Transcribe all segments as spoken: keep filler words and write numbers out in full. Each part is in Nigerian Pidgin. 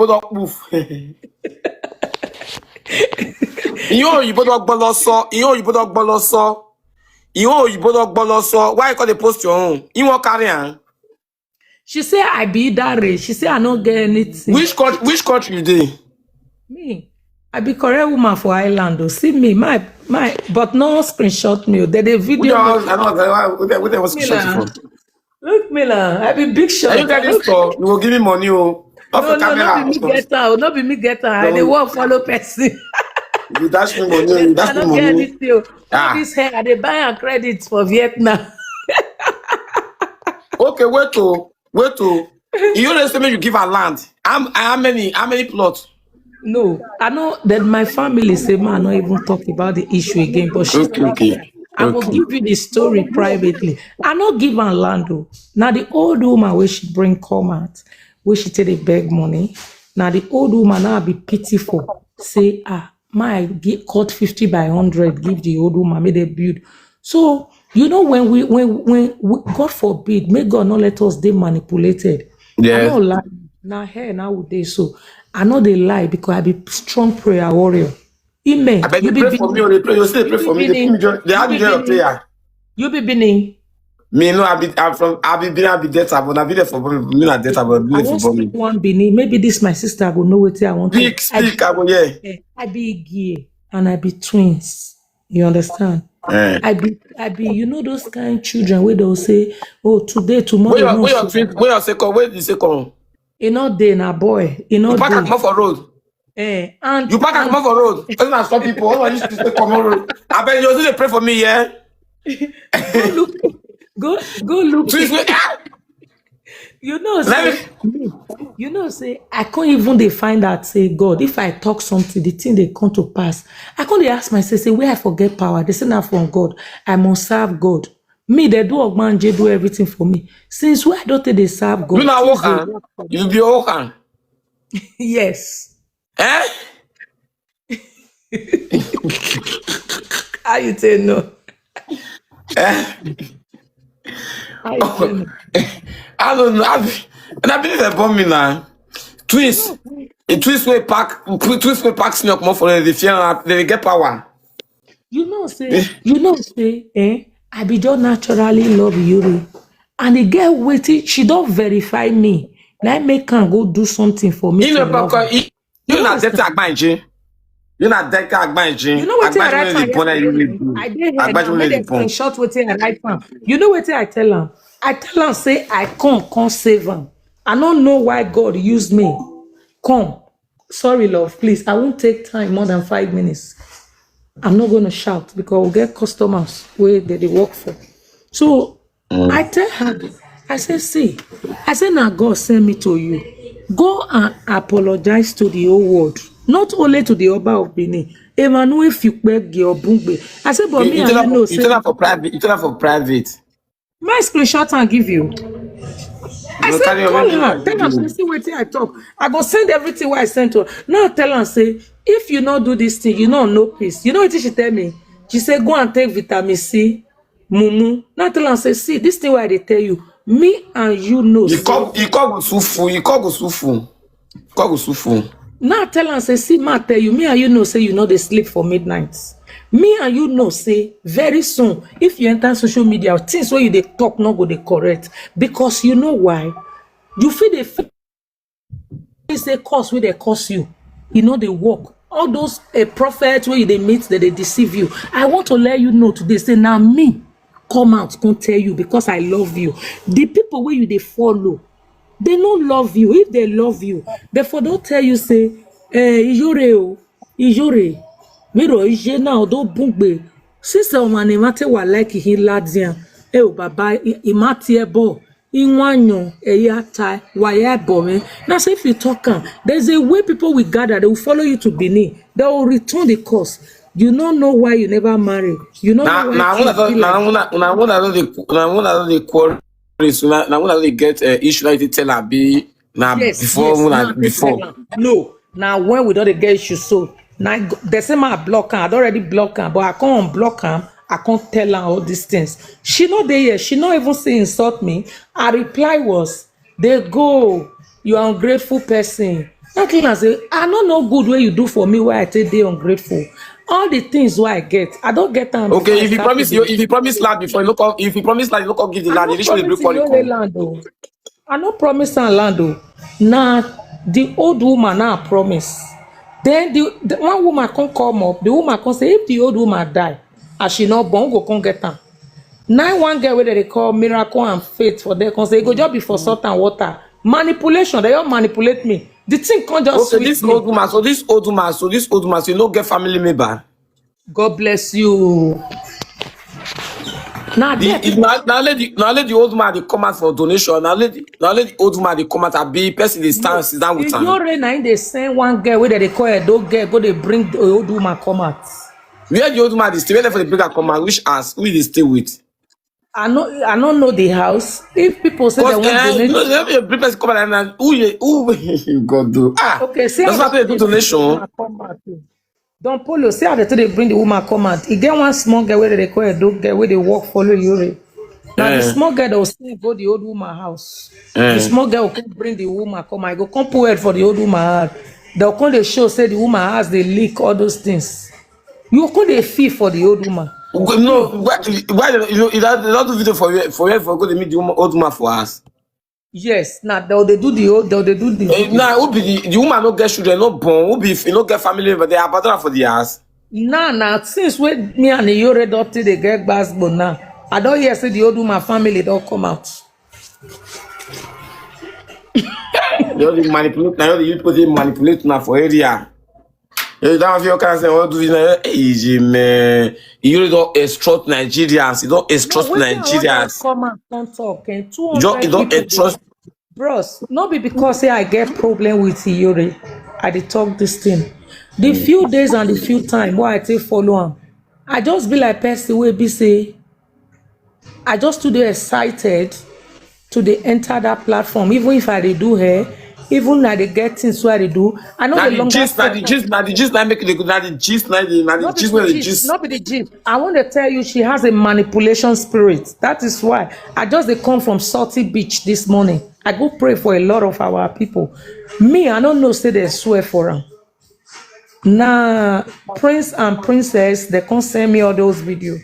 Oyibo don poof. Ìyẹn òyìnbó tó gbọ́ lọ sọ. Ìyẹn òyìnbó tó gbọ́ lọ sọ. Ìyẹn òyìnbó tó gbọ́ lọ sọ. Why you come dey post your own? You wan carry am? She say I be Idare. She say I no get anything. Which country? Which country you dey? Me, I be correct woman for island o. See me, my my, but no screenshot me o. They dey Which video me. House? I don't know. Where they want to Me shot you na. From? Look me na. I be big Are you shot. get this store? You will give me money, oh. Off No, the no, camera. No be me get her. No be me get her. I dey No, work follow person. you dash me money. You I dash me don't get money. Anything o. All Ah, this hair, I dey buy am credit for Vietnam. Okay, wait oh, wait oh. You know say make you give her land. How, how many, how many plots? No, I know that my family say man not even talk about the issue again. But she Okay, okay, I will okay. Give you the story privately. I no give her land o. Now the old woman where she bring come out, where she take dey beg money. Now the old woman now be pitiful. Say ah, my give cut fifty by hundred, give the old woman, make they build. So you know when we when when we, God forbid, may God not let us dey manipulated. I Yeah. no lie. Now here now we dey so. I know they lie because I be strong prayer warrior. Amen. I bet You you be pray for me Benin. or they pray. You still pray You for be me. They put me Benin. join. They You have me be join your Benin. Prayer. You be Benin. Me no, I be. I'm from. I be Benin. I be Delta, but I be there for Benin. Me na Delta, but I Benin for want speak Benin. One Benin. Maybe this my sister go know wetin I want to. Speak, speak. I go yeah. Eh, I be Igie and I be twins. You understand? Eh. I be I be you know those kind children where they'll say, oh, today, tomorrow. Where your No, where your so twin? Where your second? Where the second? E no dey na boy. E no You pack dey. Am comot for road. Eh, and You pack am and comot for road. Person na stop people. All of this people comot road. I bet you still dey pray for me, yeah. go look, go go look. Twins, wait. You know Let say me, you know say I can't even dey find out say God, if I talk something, the thing they come to pass. I can't dey ask myself say where I forget power. They say na from God. I must serve God. Me they do ogbanje, do everything for me. Since where I don't think they serve God, You na things dey work am. work for me. You be a work am. Yes. Eh? How you say no? Eh? How you say no? I don't know. I be, and I believe they born me now. Twins. A twins wey pack, twins wey pack senior comot for them. They fear am. They get power. You know say, you know say, eh? I be just naturally love Yuri, and the girl waiting. She don't verify me. Now make can go do something for me. You To know, love because her. you, you na Delta Agbanje. You na Delta Agbanje. You know wetin I Agbanje write wey am dey born na you yesterday? dey do. I dey here Agbanje now. wey Make dey dem born. Screenshot wetin I write am. You know wetin I tell am? I tell am say I come, come save am. I no know why God use me. Come. Sorry, love. Please, I won't take time more than five minutes. I'm not gonna shout because we'll get customers where they, they work for. So I tell her, I say, see, I say now God send me to you. Go and apologize to the whole world, not only to the Oba of Benin. Emmanuel Fukpegi Obungbe. I say, but You, me you and tell you her know, for, you say tell her for private. You tell her for private. My screenshot and give you. I You said, carry your call money her. and Tell give her you. Say, see wetin I talk. I go send everything what I sent to her. Now tell her say, if you not do this thing, you know no peace. You know what she tell me? She said, go and take vitamin C, mumu. Now tell her say, see this thing what they tell you. Me and you know. You Say, call, you call go sufu. You call go sufu. Call go sufu. Now tell am say, see, ma tell you, me and you know say you know they sleep for midnight. Me and you know say very soon, if you enter social media, things where you they talk not go they correct, because you know why. You feel they feel say curse where they curse you. You know they work. All those a prophet where you they meet that they deceive you. I want to let you know today. Say now me come out come tell you because I love you. The people where you they follow, they no love you. If they love you, therefore don't tell you say, eh, Ijore o, Ijore. Miro Ije now don't bungbe. Sister Omani Mate wa like he ladian. Eh, oh, baba, Imati ebo. Inwanyo, Eyata, Wayabo, man. Now say if you talk am, there's a way people will gather, they will follow you to Benin. They will return the cost. You don't know why you never marry. You don't Now, know why now, things una, be like now, una, now, una don dey, now, una don dey quarrel. So now, now, una don dey get uh, issue like they tell her be now Yes, before, yes. Una Now they before. Tell am. No, now when we don't get issue, so now I go- they say my block am. I don't already block am, but I can't block am. I can't tell her all these things. She not there yet. She not even say insult me. Her reply was, they go. You are ungrateful person. That thing I say, I don't know good way you do for me where I take dey ungrateful. All the things where I get, I don't get them. Okay, if you promise you, if you promise land before, you look up, if you promise land, you look up, give the land. You should break for you. Land though. I no promise am land though. Now the old woman now promise. Then the, the one woman come come up. The woman come say if the old woman die, as she not born go come get am. Now one girl wey dem dey call miracle and faith for there come say e go just be for salt and water. Manipulation, they all manipulate me. The thing come just okay. This me. Old woman, so this old woman, so this old woman, so you no get family member. God bless you. Now, the, now, now, let the, now let the old man they come out for donation. Now let the, now let the old man they come out and be person they stand sit down with her. Yore na they send one girl wey dem dey call Edo girl go dey bring the old woman come out. Where the old man is stay, where for the bigger come out, which ass, who they stay with? I know, I don't know the house. If people say they want uh, donate, you know, if a big person come out and who you, who you God do? Ah, okay, see, that's why they do donation. Don Polo, see how they take dey bring the woman come out. E get one small girl wey dem dey call Edo girl wey dey work follow Yore. Now the small girl dey send go the old woman house. The small girl go come bring the woman come out. E go come put head for the old woman house. Dem come dey show say the woman house dey leak, all those things. You come dey feel for the old woman. Okay, no, why, why you know you don't do video for where for where for go dey meet the woman, old woman for house? Yes, now they'll they do the old, they'll they do the. Eh, now who be the, the woman no get children, no born, who be if you no get family member, they abandon her for the house. Nah, nah. Since when me and the Yore don take dey get gbasgbo now, I don hear say the old woman family don come out. You dey manipulate now. You people dey manipulate now for area. You don't have your cancer. What do you know? Easy man. You don't extort Nigerians. You don't extort Nigerians. Come and come talk. And two You don't, you hundred don't people extort. Bros, no be because say I get problem with Iyore, I dey talk this thing. The few days and the few time wey I take follow am, I just be like person wey be say I just too dey excited to dey enter that platform. Even if I dey do hair, even I dey get things wey I dey do, I no Na dey the longer gist, na the gist, na the gist, na make the na the gist, na the na the No be gist, na the the gist, gist. no be the gist. I want to tell you, she has a manipulation spirit. That is why I just dey come from Salty Beach this morning. I go pray for a lot of our people. Me, I don't know say they swear for am. Now, prince and princess, they can't send me all those video.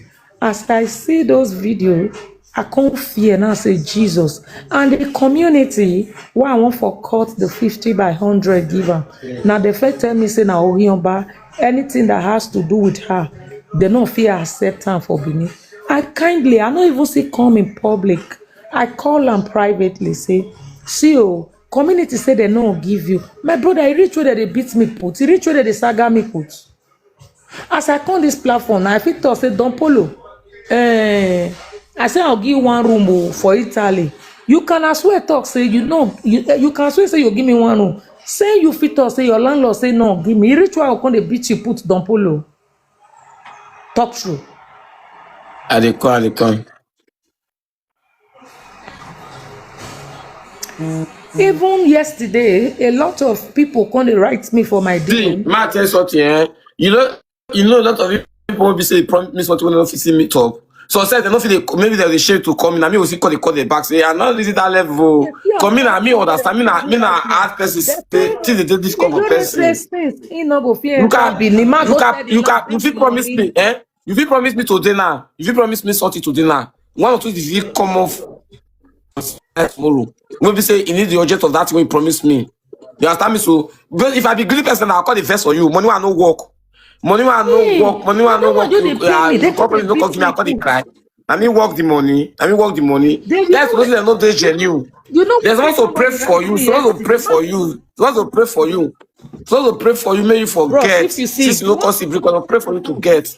As I see those video, I can't fear now. Say Jesus and the community. Why I want for cut the fifty by hundred give am. Now they first tell me say na Orionba, anything that has to do with her, they no fit accept am for Benin. I kindly, I no even see come in public. I call am privately, say, see oh, community say they no give you. My brother, e reach where they beat me put, e reach where they saga me put. As I come this platform, I fit talk say Don Polo, eh, I say I'll give one room oh, for Italy. You can as well talk say you know you eh, you can as well say you give me one room. Say you fit talk say your landlord say no give me. E reach where I come dey beat you put Don Polo. Talk true. I dey come, I dey come. Even yesterday, a lot of people come dey write me for my See, D M. ma tell you something, eh? You know, you know, a lot of people will be say promise something when they don't fit see meet up. So I said they don't feel they, maybe they're ashamed to come in. I mean, we see call they call the back. Say, I'm not reaching that level. Yeah, Come in, I mean, yeah, understand me. yeah, Now, me now yeah. ask person. That's They why think they did this The kind of Yore person. says things he no go fear You enter can, Benin. Man you go can, tell the you Lord can, you bring fit promise money. Me, eh? You fit promise me today now. You fit promise me something today now. One or two things will come off tomorrow. Maybe say you need the object of that thing you promise me. You understand me? So, but if I be greedy person, I'll call the first for you. Money I no work. Money I no Hey, work. Money I you no know what work. you dey You, pay uh, me? you They come come you no dey come pay give me, I me call the too. Cry. I mean work the money. I mean work the money. They That's you what they no dey genuine. you know There's what also they pray call for me you. that So also thing pray for yesterday. You. So also pray for you. So also pray for you. May you Bros, forget. if you see, Since you you no come see break, I'll pray for you to get.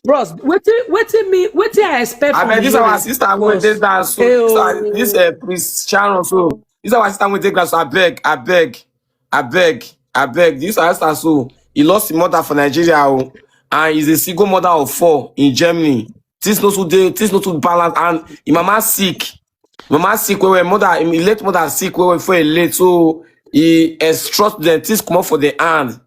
Bros, wetin wetin me wetin I expect I from bet this you our sister wey was dey down so hey, so I- this oh, uh, Prince Sharon so this our sister wey dey ground so I beg, I beg, I beg, I beg. This our sister so he lost his mother for Nigeria oh, and he's a single mother of four in Germany. Things no too dey, things no too balance, and his mama sick. Mama sick well well, mother, him late mother sick well well before he late, so he extort them, things come up for the hand.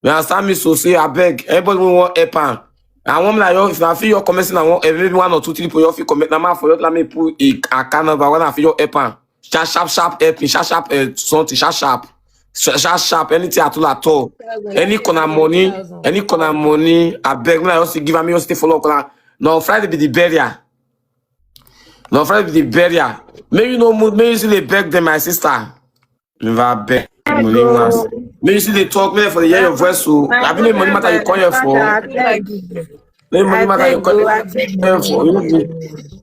You understand me? So say, I beg, everybody we want help am. I want like you, if I feel your comment, I want eh, maybe one or two, three people, you feel comment, now for your let me put a account number, when I feel your help am. Sharp, sharp, sharp, help me, sharp, sharp, uh, something, sharp, sharp. Sha- sharp sharp, anything at all at all. Any corner money, any corner money, I beg, me I just give am, me just stay follow corner. No, Friday be the burial. No, Friday be the burial. Make you no move, make you still dey beg them, my sister. Never beg money once. Make you still dey talk, make for the hear your voice. So I be make money matter you come here for. Abeg. Make money matter you Abeg come o, here for. You know the-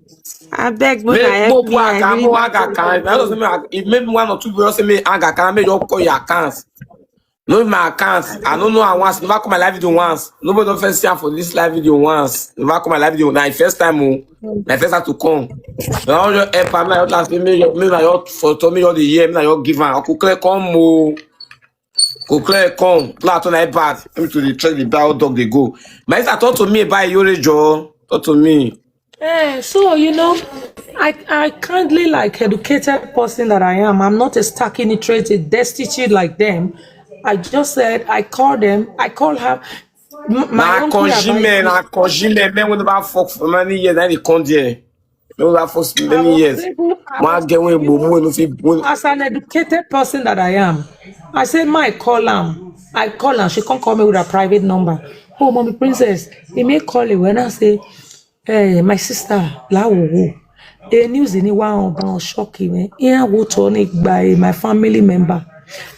Abeg, Make una more help me. work, I more really work account. That doesn't mean if maybe one or two people say me hang account, make you call your accounts. No, my accounts. I don't know. I once never come my live video once. Nobody don't first see am for this live video once. Never come my live video. Na first time, oh, na first time to come. Na all your help am. Na your last me, me na your for to me all the year. Me na your give am. Uncle Claire come, oh. Uncle Claire come. Play on iPad. Let me to the train the bell dog they go. My sister, talk to me about your job. Talk to me. Eh, so you know, I I kindly, like, educated person that I am. I'm not a stacking illiterate, a destitute like them. I just said I called them. I called her. M- My Na uncle Kojime, advised me. Na Kojime. Men will never fuck for many years. Then they come there. Men will never fuck for I many was years. able, I One was, get when you know, boom, when if you when as an educated person that I am, I said, "My call am." I call her. She can't call me with a private number. "Oh, mommy princess, he may call you." When I say, "Hey, my sister, la wo wo." A news in one down shock me. Yeah, what on it by my family member.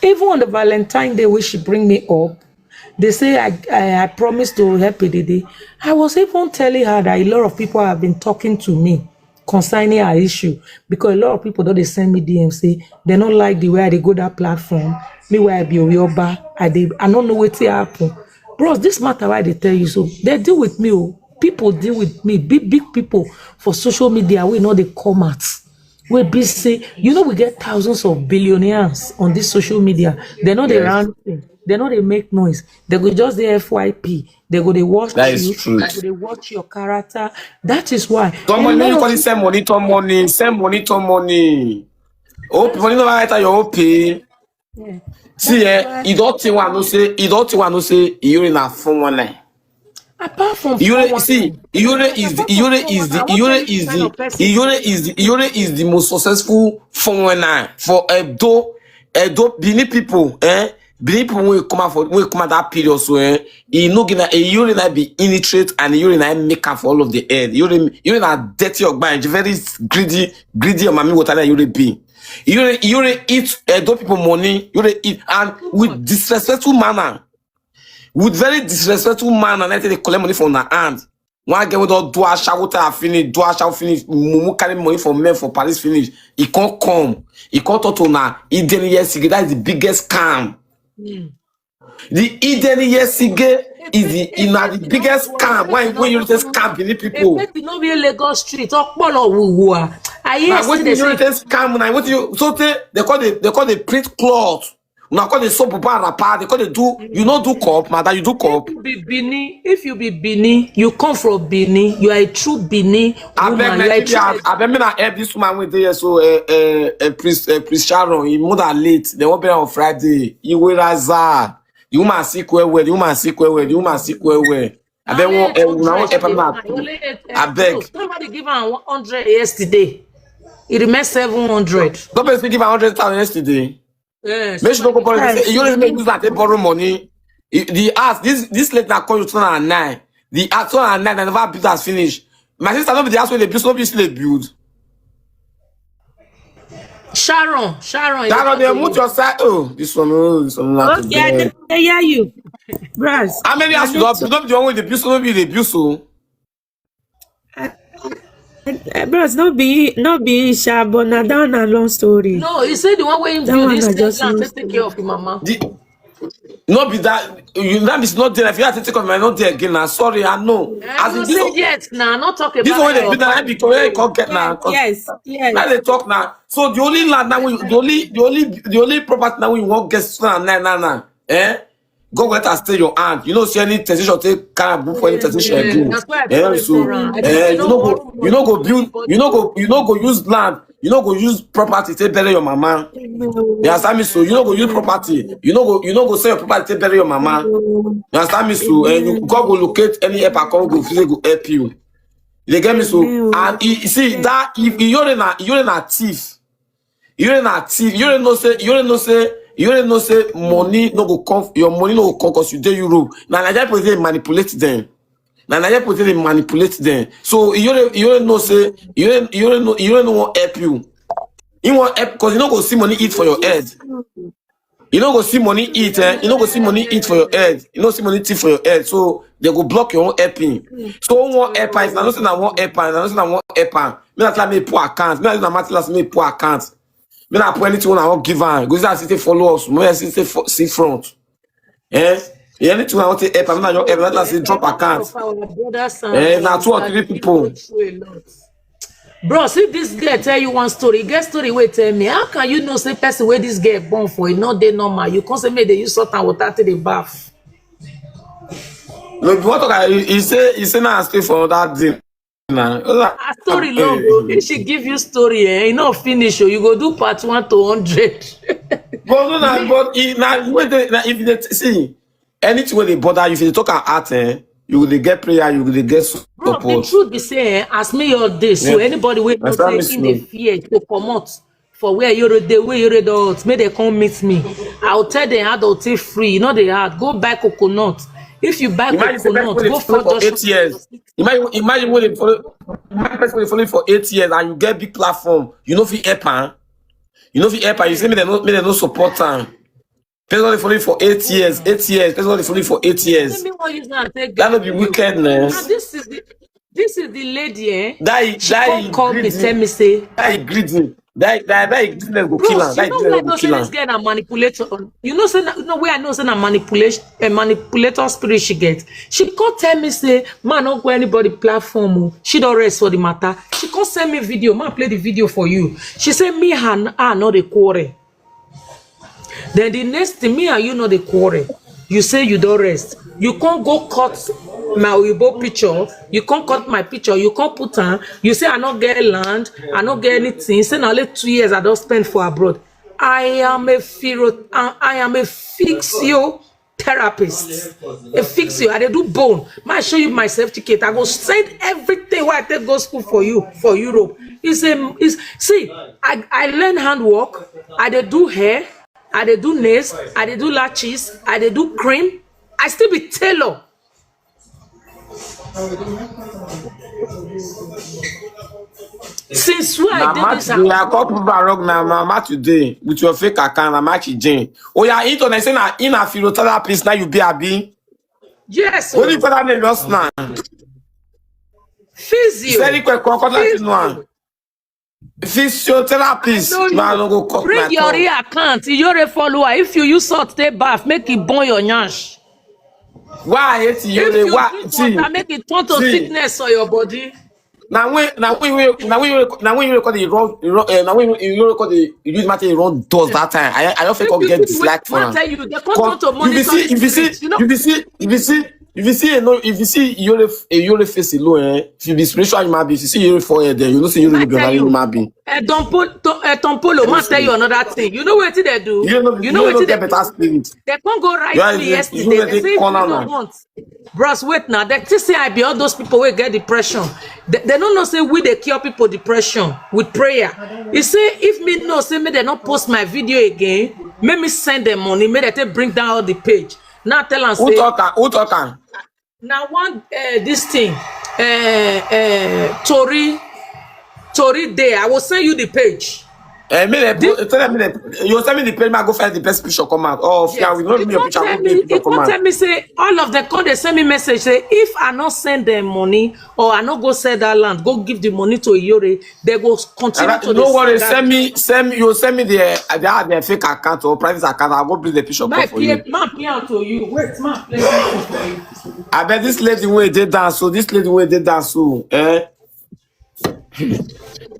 Even on the Valentine Day, when she bring me up, they say I I, I promised to help Edede. I was even telling her that a lot of people have been talking to me concerning her issue, because a lot of people don't they send me D M say they don't like the way I dey go that platform. Meanwhile, I be Oyoba. I dey, I don't know what to happen. Bros, this matter why they tell you so. They deal with me. Oh. People deal with me. Big, big people for social media. We know they come out. We be say, you know, we get thousands of billionaires on this social media. They know they Yes. run thing. They know they make noise. They go just the F Y P. They go they watch That is you. truth. They go they watch your character. That is why. Some A money, lot you of call it send money, turn money, send money, turn money. Hope money never enter your O P. Yeah. See, eh, you don't think one no say, you don't think one no say, you in a phone one line. Apart from Yure, phone see, one, Yure is the apart from Yure phone is one, the I won't Yure tell you is the kind the of person. Yure is the Yure is the most successful phone one line for Edo, Edo Benin people, eh? Benin people will come out for will come out that period so, eh? He no gonna a Yure na be illiterate and Yure na make am for all of the earth. Yure Yure na dirty ogba, very greedy, greedy of mami water na Yure be. Yure Yure eat Edo people money. Yure eat and with disrespectful manner. With very disrespectful manner, and they collect money from her hand. One girl wey don do ashawo tire finish, do ashawo finish, mumu carry money from men for Paris finish. He can't come. He can't talk to una. Eden Yesige, that is the biggest scam. The Eden Yesige is the is na the biggest scam. Why when you say scam Benin people? Ekpeti no be Lagos street. Ọpọlọ wuwu a. I hear Na say wetin they you say take scam na wetin you so tey they call the they call the print cloth. Una call the soap bar wrapper. They call the do you no do cup, madam, you do cup. If you be Benin, if you be Benin, you come from Benin, you are a true Benin Abeg woman. You are a Nigeria, true. abeg me na help this woman wey dey here so uh, uh, uh, Prince uh, Prince Sharon, him mother late. They wan bury am on Friday. Iweraza. The woman sick well well. The woman sick well well. The woman sick well well. Abeg wan uh, una wan help am out. Abeg. Somebody give am one hundred yesterday. It remains seven hundred. Somebody still give am hundred thousand yesterday. Yes. Make she no go borrow. Yes. You don't make use that take borrow money. I- The house this this late na come you two thousand and nine. The house two thousand and nine I never build as finish. My sister no be the house wey dey build, so no be still dey build. Sharon, Sharon. That one dey mute your side. Oh, this one, oh, this one not Okay, I dey dey hear you, bros. How many house you don build? No be the one wey dey build, so no be dey build so. Eh, bros, no be no be sha, but na that one na long story. No, he said the one wey him That build one this na place just and long take take care of him mama. The, no be that you that is not there. If you have to take off my not there again, na sorry, I know. I As no in say this, yes now. Not talk about this one wey dey your build na be correct come get na. Yes, yes. Now they talk now. So the only land now we the only the only the only property now we won't get now now now now. Eh? Go get and stay your hand. You know, see any decision take can book for any decision Yeah, again. that's why I Eh, pray so for am. eh, you no go you no go build you no go you no go use land. You no go use property take bury your mama. You understand me? So you no go use property. You no go you no go sell your property take bury your mama. You understand me? So eh, you, God will locate any help I come go fit go help you. You dey get me? So and you see that if you na you na thief. You na thief. You know say you know say You already know say money no go come, your money no go come 'cause you dey Europe. Na Nigerian people dey manipulate them. Na Nigerian people dey manipulate them. So you already, you already know say you already, you already know, you already know won't help you. He won't help 'cause you no go see money eat for your head. You no go see money eat, eh? You no go see money eat for your head. You no see money thief for your head. So they go block your own helping. So who won't help am? If na no say na won't help am, na no say na won't help am. Me na tell me poor account. Me na tell Martin last me poor account. Me na put anything I won't give am. Go say I see follow us. Me I see fo- see front. Eh? Anything I want to help, I'm not your help. Not say drop account. Eh, na two or three people. Bros, if this girl tell you one story, get story wey tell me. How can you know say person wey this girl born for e no dey normal? You come say make they use salt and water take dey baff. No, but what talk, he, he say, he say na stay for that day. Na A story long o. If she give you story, eh, e no finish o. You go do part one to hundred. But no, na but e na when they na if they see anything wey dey bother you, if you dey talk am out, eh, you go dey get prayer, you go dey get Bro, the support. Truth be say, eh, as me your day, so Yeah. Anybody wey My know say promise in no. Dey fear to comot for where you dey, where you dey out, make they come meet me. I'll tell them how to take free. You know they hard. Go buy coconut. If you buy Imagine say person coconut, wey dey go follow for for eight years. Imagine, imagine when they follow, imagine person wey dey follow for eight years and you get big platform. You no fit help am. You no fit help am. You say me they no, me they no support am. Person wey dey follow for eight years, eight years. Person wey dey follow for eight years. Let me wan use am take That no be video. Wickedness. Now this is the this is the lady, eh? That She that come is call me, greedy. Tell me say, That is greedy. That that that is greediness go kill Bros, am. That you is know where I greediness know go say kill this am. Girl na manipulator. You know say na, no where I know say na manipulation, a manipulator spirit she get. She come tell me say, man, don't go anybody platform. Oh. She don't rest for the matter. She come send me video. Man, play the video for you. She say me and her no dey quarrel. Then the next thing, me and you no dey quarrel. You say you don't rest. You can't go cut my Oyibo picture. You can't cut my picture. You can't put on. You say I not get land. I not get anything. Say now only two years I don't spend for abroad. I am a physio. I, I am a physiotherapist. A physio. I dey do bone. Ma show you my certificate. I go send everything wey I take go school for you for Europe. It's a it's see. I I learn handwork. I dey do hair. I dey do nails, I dey do lashes, I dey do cream. I still be tailor. Since when I Na did match this, dey. I call people barok na na match today with your fake account. Na match again. Oh yeah, internet say na in a physiotherapist now you be abi. Yes. Only father name just now. Physio. Send it quick, call, call that thing one. Physiotherapist. No, No, I you no go cut bring my your tongue. Real account. You're a follower. If you use salt, stay bath, make it burn your nyash. Why I hate If you? you Why? drink See, water, make it turn to see. Sickness for your body. Now when now when we now when you now when you record the wrong, the wrong uh, now when you record the you use matter the wrong does that time. I I don't If come you get do dislike it, for man am. Tell you, they come Come, turn to if you see monitoring if you see spirit. You know, if you see if you see if you see you know if you see you only you only face alone, eh? If you be spiritual human being, if you see you forehead there, you know see you I only be tell a you, human being. Edon Pol- to- Edon Polo, man, tell you another thing. You know what they do? You know You know what get they better do? Spirit. They can't go right You are me you yesterday. you They get say the if you corner don't now. Want. Bros, wait now. They still say I be all those people who get depression. They, they don't know say we they cure people depression with prayer. You say if me no say me they not post my video again, make me send them money, make they take bring down all the page. Now tell and Who say talk am? Who talk am? Now one uh, this thing, uh, uh, Tori, Tori Day. I will send you the page. Eh, me they put- tell them me they, you send me the page, I go find the best picture come out. Oh, yeah, we know He me come picture. tell Go me, make he picture come come out. Tell me say all of them come they send me message say if I not send them money or I not go sell that land, go give the money to Iyore. They go continue Alright, to no dey worry. sell Send me, send me, you send me the uh, the, the fake account or private account. I'll go bring the picture My come for you. P A, my P A to you. Wait, my play something for you. I bet this lady wey dey dance so. This lady wey dey dance so. Eh?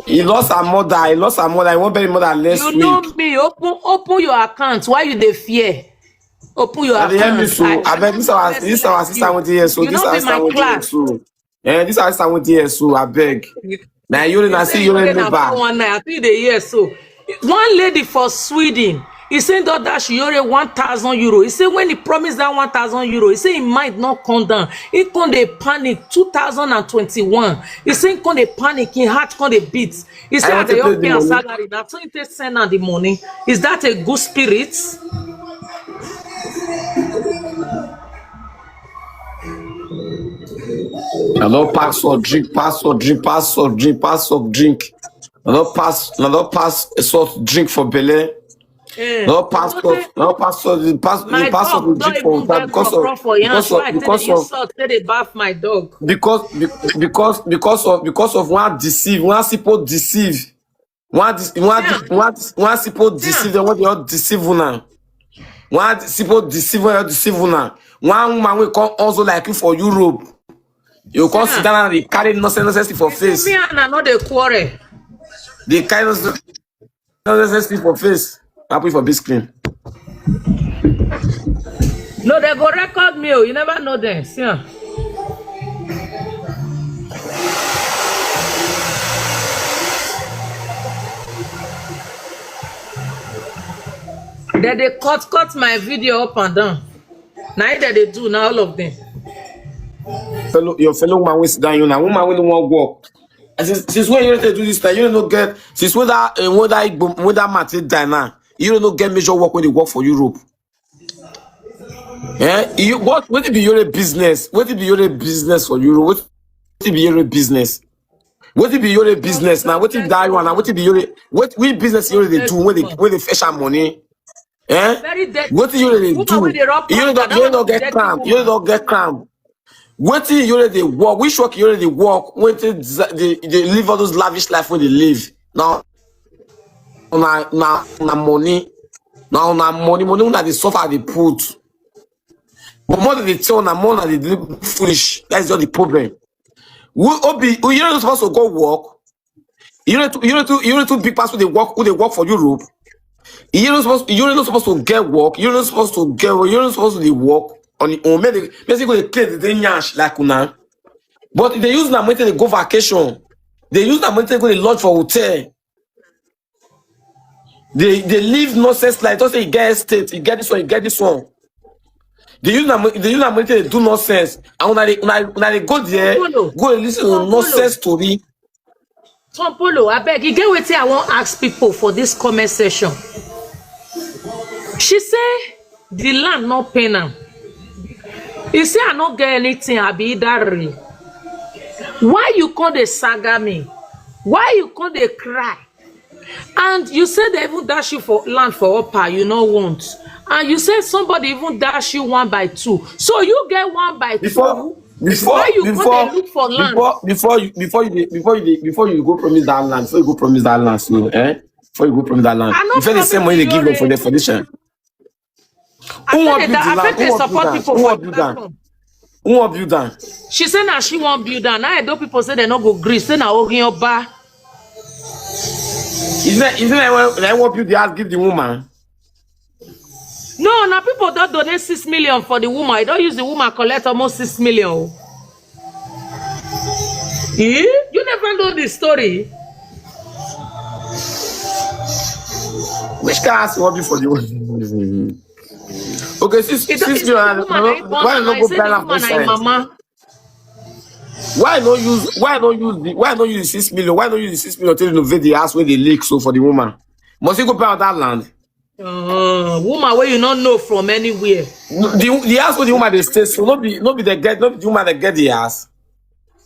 He lost her mother. He lost her mother. He won't bury mother next You week. Know me. Open, open your account. Why you dey fear? Open your I dey hear me account. So I bet this our this our sister with here. So You this know our me, sister my with here. Class. So eh, this our sister with here. So I beg. Now you na see you Say na na neighbor. Four one nine. I think they hear so. One lady for Sweden, He say don dash Iyore one thousand euro. He say when he promise that one thousand euro, he say him mind no come down. He come dey panic. Two thousand and twenty-one. He say he come dey panic. Him heart come dey beat. He say as dem pay am salary, na so he take send am the money. Is that a good spirit? I don pass soft drink, pass soft drink, pass soft drink, pass soft drink. I don pass, I don pass a soft drink for belle. Eh, no pass, no pass, pass, pass, my pass dog don drink for even water get because of, because of, because of, salt take dey baff my dog. Because, be- because, because of, because of one deceive, one simple deceive, one dis- one dis- one dis- one simple deceive. Then when they all deceive una, one simple deceive, when they all deceive una, one woman will come also like you for Europe. You come sit down and dey carry nonsense, nonsense for face. Me and I no dey quarrel. Dey carry nonsense, nonsense for face. I put for big screen. No, they go record me. Oh, you never know them. See am. They dey cut cut my video up and down. Na it that they do now, all of them. Fellow, your fellow woman wey sit down, you now woman wey no wan work. And since since when you dey do this time, you no get since when that uh, when that Igbo, when that man take die now, you no get major work when they work for Europe. Eh? You what? What be your business? What be your business for Europe? What be your business? What be your business now? What be that one? What be your what we business you dey do when they when they fetch our money? Eh? Very dead. What you really do? You don't you don't get cramp. You don't get cramp. What you really work? Which work you really work? When they, they, they live all those lavish life when they live now. Na na na money. Now na money, money una dey suffer dey put. But more than they tell na more than they do foolish. That's just the problem. We obi you no supposed to go work. You know, you know, you know, too big pass who they work, who they work for Europe. You know, supposed, you know, supposed to get work. You know, supposed to get work. You know, supposed to dey work on the own. Make they, make they go dey clear the day nyash like una. But they use na money they go vacation. They use na money they go dey lodge for hotel. They they live nonsense like just say you get estate, you get this one, you get this one. They use na money, they use na money they do nonsense. And when they when they, when they go there, go and listen to nonsense story. Tom Polo, abeg, e get wetin I wan ask people for this comment section. She say the land no pain am. He say I no get anything, I be Idari. Why you come dey saga me? Why you come dey cry? And you say they even dash you for land for upper, you no want. And you say somebody even dash you one by two. So you get one by two. Before before before before you go dey look for land. Before before you before you dey- before you dey- before you go promise that land, before you go promise that land, so eh, before you go promise that land, I no you fit dey promise same money you dey give no them for the rent. Foundation. I Who fit wan dey build da- the I land? Fit Who dey wan build support am? People Who for wan the build am? Platform. Who wan build am? She say na she wan build am. Now Edo people say they no go gree. Say na Orin Oba. Is that is that why they wan build the house give the woman? No, na people don donate six million for the woman. E don use the woman collect almost six million. Oh. Eh? You never know the story. Which kind of house you wan build for the woman? Okay, six six million. Why not go buy land for side? Why no use why no use the why no use the six million? Why no use the six million to renovate the house where they leak so for the woman? Must you go buy that land? Uh, woman where you not know from anywhere. No, the the house where the woman they stay so no be no be the get no be the woman that get the house.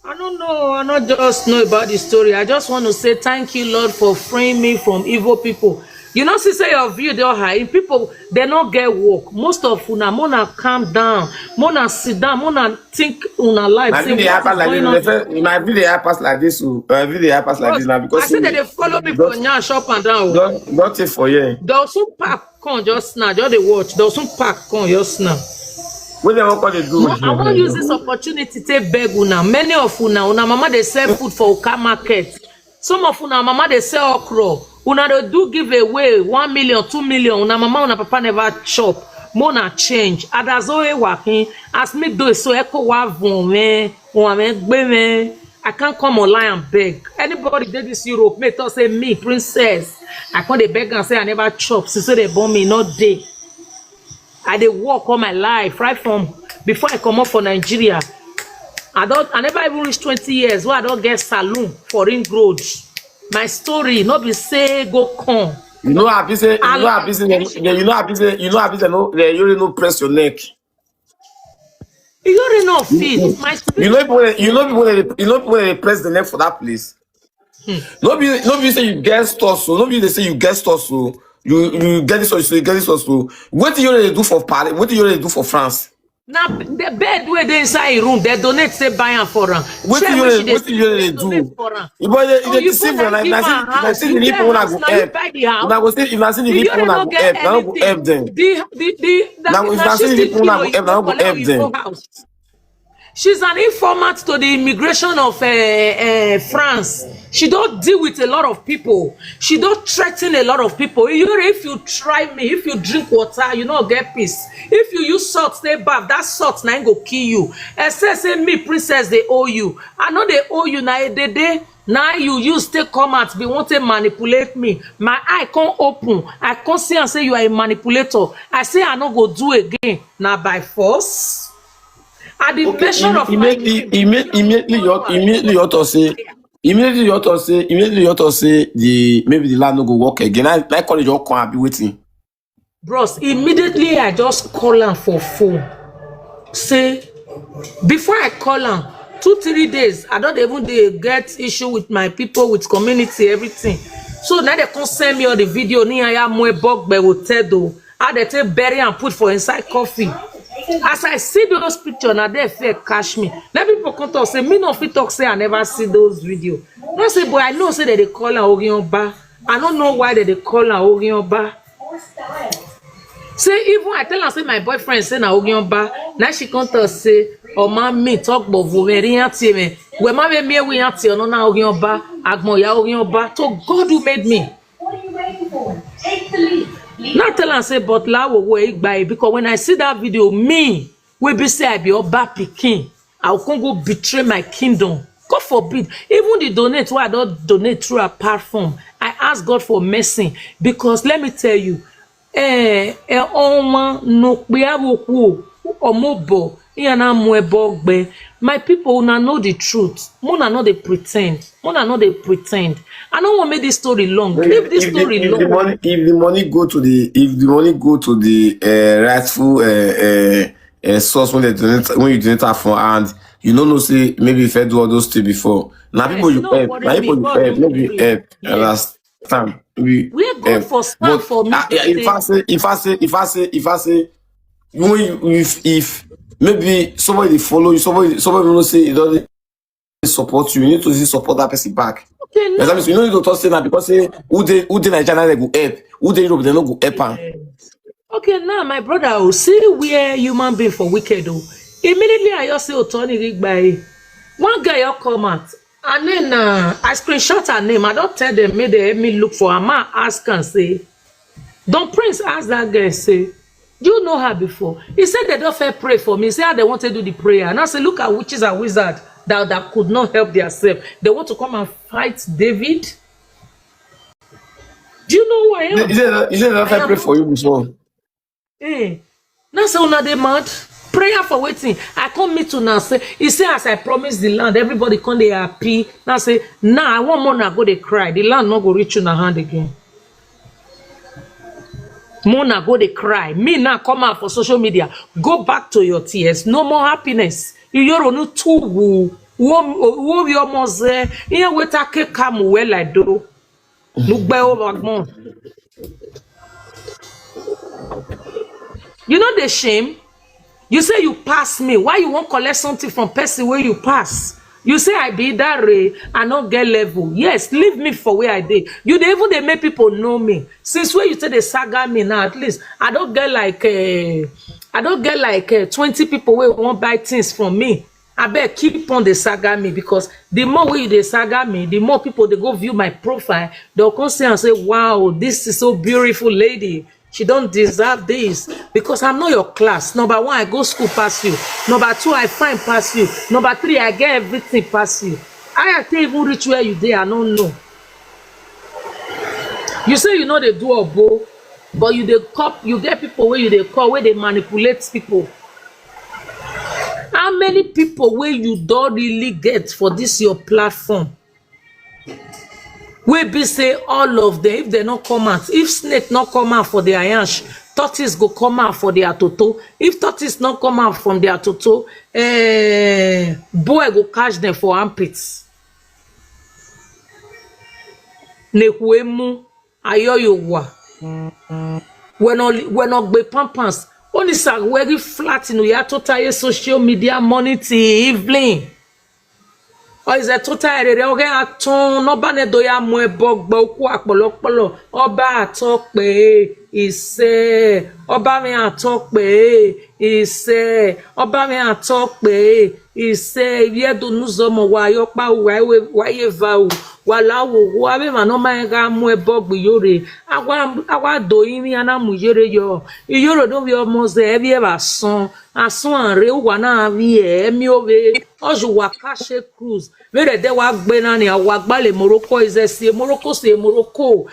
I don't know. I not just know about the story. I just want to say thank you, Lord, for freeing me from evil people. You know, see say your view dey high. People they not get work. Most of una, mona calm down, mona sit down, mona think una life. My video happen like this. My video happen like this. Oh. My video happen like this now because I say that they follow me for now, shop and down. Don't don't take for here. They'll soon pack come just now. Just they watch. They'll soon pack come just now. What they want to do? I want use this opportunity to beg una. Many of una, una mama they sell food for Oka market. Some of una mama they sell okra. Una dey do give away one million, two million. Una mama, una papa never chop. Mona change. Adazoe wakin. As me do so echo wa von me. Wa me gbe me. I can't come online and beg. Anybody dey this Europe, may talk say me, princess. I come dey beg and say I never chop since they born me, not day. I dey work all my life, right from before I come up for Nigeria. I don't, I never even reach twenty years where I don't get saloon for Ring Road. My story, not be say go come. You know, I be say, you know, I be say, you know, I be say, you know, I be say, no, you already know press your neck. You already know fit. My You know, people, you know, people, you know, people, they press the neck for that place. No be, no be say you get store, so no be they say you get store, so you you get this, so you get this, so what do you already do for Paris? What do you already do for France? Now the bed where they inside a room, they donate, say buy am for am. What do you, what do you already do? You boy, they, they deceive them. Like, I see the people when I go help. If I go see, if I see the people when I go help, I go help them. The the the Now, if I see the people when I go help, I go help them. She's an informant to the immigration of uh, uh, France. She don't deal with a lot of people. She don't threaten a lot of people. You know, if you try me, if you drink water, you no get peace. If you use salt, stay bath, that salt na go kill you. Except say me, princess, they owe you. I know they owe you na a day day. Now you use take come out, be want to manipulate me. My eye can't open. I can't see and say you are a manipulator. I say I no go do again. Now by force. At the Okay, mention im- of my immediately, name, imme- immediately your immediately your thought say immediately your thought say immediately your thought say the maybe the land no go work again. I, I call it your come be waiting. Bros, immediately I just call am for phone. Say, before I call am, two three days I don't even dey get issue with my people, with community, everything. So now they come send me all the video. Ni aya mo ebogbe wo tedo. How they take bury and put for inside coffee. As I see those pictures, now they fear catch me. Let people come talk say me no fit talk say I never see those video. No say, but I know say that they call am Orionba. I don't know why that they call am Orionba. Say even I tell am say my boyfriend say na Orionba. Now she come talk say, oh man, me talk about Vomeri auntie me. We ma be me we auntie no na Orionba. Agmo ya Orionba. To God who made me. Now tell am say, but la wo wo igba, because when I see that video, me we be say I be Oba pikin. I will come go betray my kingdom. God forbid. Even the donate where I don't donate through apart from, I ask God for mercy, because let me tell you, eh, eh, ọnwa no pe awoku omobo iya na mu ebo gbe. My people, una know the truth. Mona no dey pretend. Mona no dey pretend. I don't want make this story long. Leave this If the, story if the long. money if the money go to the if the money go to the uh, rightful uh, uh, uh, source when they donate when you donate am for, and you no know say maybe if I do all those things before. Now Yes, people you no help. worry Now me, people you God help. will Maybe you do it. help. You Yes. Understand? We Where God help. for stand But for me uh, yeah, if today. I say if I say if I say if I say when you if if maybe somebody dey follow you, somebody somebody will say it doesn't support you, you need to still support that person back. Okay, That's now. What you know, you don't talk say that because say who they who they Nigeria they go help, who they Europe they no go help am. Okay, now my brother, oh, see where human being for wicked. Oh, immediately I just say Otoni Rigbaye. One guy you come out, and then uh, I screenshot her name. I don't tell them, make they help me look for her. Man ask and say, Don Prince asked that girl, say, do you know her before? He said they don't fair pray for me. He said how they want to do the prayer. And I say, look at witches and wizards that, that could not help themselves. They want to come and fight David. Do you know who I am? He said that- he said that I pray for you before. Eh. Now say una dey mad. Prayer for waiting. I come meet una say, he say as I promise the land, everybody come dey happy. Now say, now I want Mona go dey cry. The land not go reach una hand again. Mona go dey cry. Me now come out for social media. Go back to your tears. No more happiness. You no too woo. Wo wo your mose. Here wait a cake come well I do. Look by over. You know the shame. You say you pass me. Why you won't collect something from person where you pass? You say I be that ray, I not get level. Yes, leave me for where I did. You dey even they make people know me. Since where you say they saga me now, at least I don't get like uh, I don't get like uh, twenty people where won't buy things from me. I bet keep on the saga me, because the more way they saga me, the more people they go view my profile. They'll come see and say, wow, this is so beautiful lady. She don't deserve this because I'm not your class. Number one, I go school pass you. Number two, I fine pass you. Number three, I get everything pass you. I take even reach where you dey, I no know. You say you no dey do obo, but you dey cop, you get people wey you dey call, wey dey manipulate people. How many people wey you don really get for this your platform? Wey be say all of them, if they no come out, if snake no come out for their yansh, tortoise go come out for their toto. If tortoise no come out from their toto, eh, boy go catch them for armpits. Nekwemu, ayoyowa. When all, when all gbe pampers, only sa wearing flat in ya total social media morning till evening. Or is a total area oge atun no bane do ya mu ebo gbo ku akpolopolo oba ato pe ise oba mi ato pe ise oba mi ato pe ise ye do nuzo mo wa yo pa wa we wa ye va o wa la wo wo abe ma no ma ga mu ebo gbi yore awa awa do yin mi ana mu yere yo iyoro do bi omo ze ebi e ba son asun are wa na vi e mi o ve oju wa ka she cruise mere de wa gbe na ni awa gba le Morocco is a si Morocco si Morocco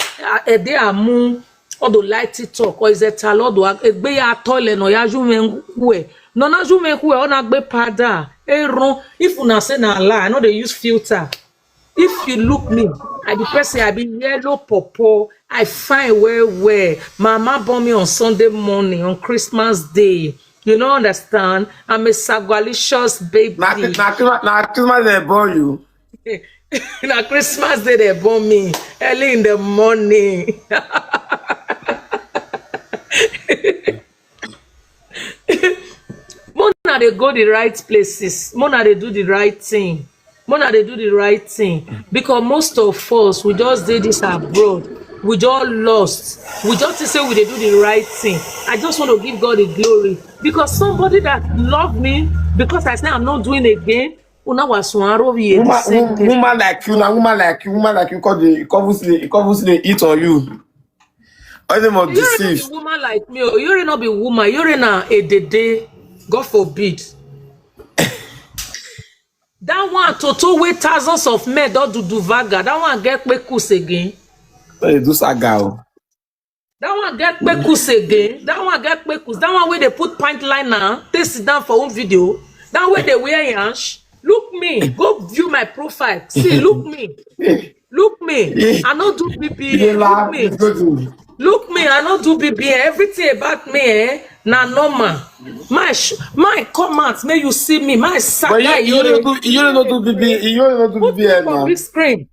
e de amu odo light TikTok or is a talo do egbe ya to le no ya ju me we no na ju me we o na gbe pada e ron if una say na lie I no dey use filter. If you look me, I be person, I be yellow popo. I fine well well. My mama born me on Sunday morning, on Christmas Day. You no understand? I'm a sagalicious baby. Na Chri- na Christmas na Christmas dem born you. Na Christmas Day they born me early in the morning. Mona dey go the right places. Mona dey do the right thing. Mona dey do the right thing because most of us we just dey this abroad. We just lost. We just think say we dey do the right thing. I just want to give God the glory because somebody that love me because I say I'm not doing again. Una was one row here the Woman, same wo- thing. Woman like you, now woman like you, woman like you, cause the covers the covers the eat on you. All them must Yore no be deceive. Woman like me. Oh, Yore no be woman. Yore na a dede. God forbid. That one toto wey thousands of men don do do vaga. That one get kpekus again. They do saga. Oh. That one get kpekus again. That one get kpekus. That one wey dey put pant liner, take sit down for one video. That way they wear yansh. Look me, go view my profile. See, look me. Look me. I no do B B A. Look me. Look me, I no do B B A. Everything about me, eh? Na normal. My sh- my comment, may you see me. My saga. But you, you don't do you don't do B B A. You don't do B B A now. Big screen.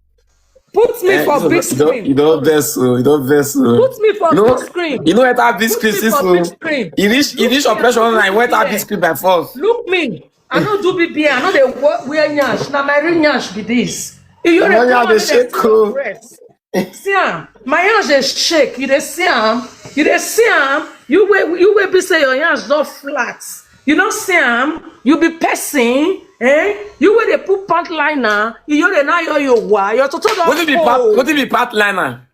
Put me eh, for big screen. You don't vex, oh, you don't vex. Oh. Put me for no, big screen. You know what that big screen is for big screen. It is it is operation online. What that big screen by force? Look me. I no do B B A. I no dey wear nyash. Na my real nyash be this. You know how they shake. See am, my hands dey shake. You dey see am? You dey see am? You wey you wey be say your hands don flat. You no see am? You be person, eh? You wey dey put pant liner, you dey now your your wa. Your toto don cold. Wetin be pant? Wetin be pant liner?